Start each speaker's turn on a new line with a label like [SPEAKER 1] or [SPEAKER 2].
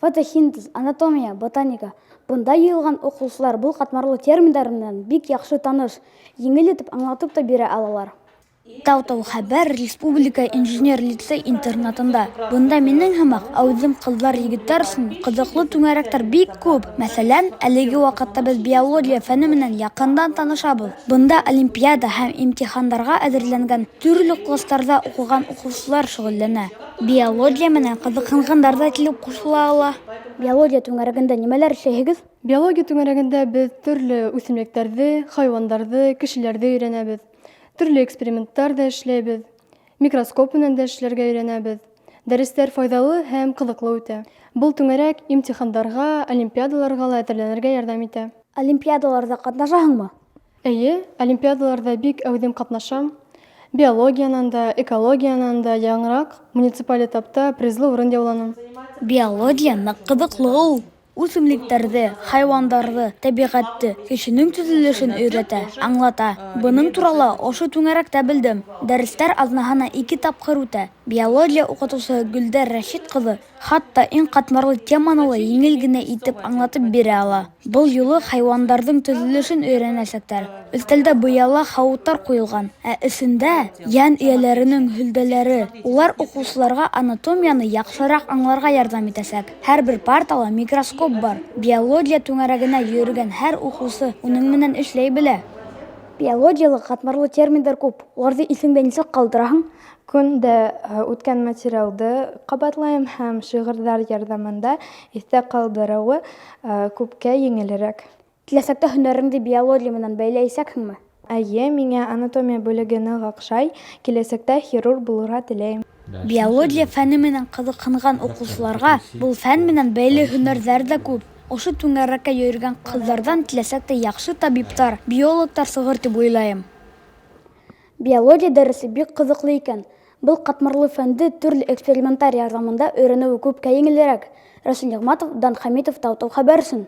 [SPEAKER 1] Фотосинтез, анатомия, ботаника. Бында йыйылған уҡыусылар был ҡатмарлы терминдар менән бик яҡшы таныш, еңел итеп аңлатып та бирә алалар. Тау-тау хәбәр республика инженер лицей-интернатында. Бында минең һымаҡ әүҙем ҡыҙҙар-егеттәр өсөн ҡыҙыҡлы түңәрәктәр бик күп. Мәҫәлән, әлеге ваҡытта беҙ биология фәне менән яҡындан танышабыҙ. Бында олимпиада һәм имтихандарға әҙерләнгән төрлө кластарҙа уҡыған уҡыусылар шөғөлләнә. Биология менән ҡыҙыҡһынғандар ҙа килеп ҡушыла ала. Биология түңәрәгендә нимәләр эшләйһегеҙ?
[SPEAKER 2] Биология түңәрәгендә беҙ төрлө үҫемлектәрҙе, хайуандарҙы, кешеләрҙе өйрәнәбеҙ. Төрлө эксперименттар ҙа эшләйбеҙ. Микроскоп менән дә эшләргә өйрәнәбеҙ. Дәрестәр файҙалы һәм ҡыҙыҡлы үтә. Был түңәрәк имтихандарға, олимпиадаларға ла әҙерләнергә ярҙам итә.
[SPEAKER 1] Олимпиадаларҙа ҡатнашаһыңмы?
[SPEAKER 2] Эйе, олимпиадаларҙа бик әүҙем ҡатнашам. Биологиянан да, экологиянан да яңыраҡ муниципаль этапта призлы урын яуланым.
[SPEAKER 1] Биология ныҡ ҡыҙыҡлы ул. Үҫемлектәрҙе, хайуандарҙы, тәбиғәтте, кешенең төҙөлөшөн өйрәтә, аңлата. Бының турала ошо түңәрәктә белдем. Дәрестәр аҙнаһына ике тапҡыр үтә. Биология уҡытыусыһы Гөлдәр Рәшит ҡыҙы хатта иң ҡатмарлы теманы ла еңел генә итеп аңлатып бирә ала. Был юлы хайуандарҙың төҙөлөшөн өйрәнәсәктәр. Өҫтәлдә быяла һауыттар ҡуйылған, ә эсендә йән эйәләренең һөлдәләре. Улар уҡыусыларға анатомияны яҡшыраҡ аңларға ярҙам итәсәк. Һәр бер партала микроскоп бар. Биология түңәрәгенә йөрөгән һәр уҡыусы уның менән эшләй белә. Биологияла ҡатмарлы терминдар күп. Уларҙы иҫеңдә нисек ҡалдыраһың?
[SPEAKER 3] Көн дә үткән материалды ҡабатлайым һәм шиғырҙар ярҙамында иҫтә ҡалдырыуы күпкә еңелерәк.
[SPEAKER 1] Киләсәктә һөнәреңде биология менән бәйләйәсәкһеңме?
[SPEAKER 3] Эйе, миңә анатомия бүлеге ныҡ оҡшай, киләсәктә хирург булырға теләйем.
[SPEAKER 1] Биология фәне менән ҡыҙыҡһынған уҡыусыларға был фән менән бәйле һөнәрҙәр ҙә күп. Ошо түңәрәккә йөрөгән ҡыҙҙарҙан киләсәктә яҡшы табиптар, биологтар сығыр тип уйлайым. Биология дәресе бик ҡыҙыҡлы икән. Был ҡатмарлы фәнде төрлө эксперименттар ярҙамында өйрәнеүе күпкә еңелерәк. Рәсүл Ниғмәтов, Дан Хәмитов, Тау-Тау хәбәр өсөн.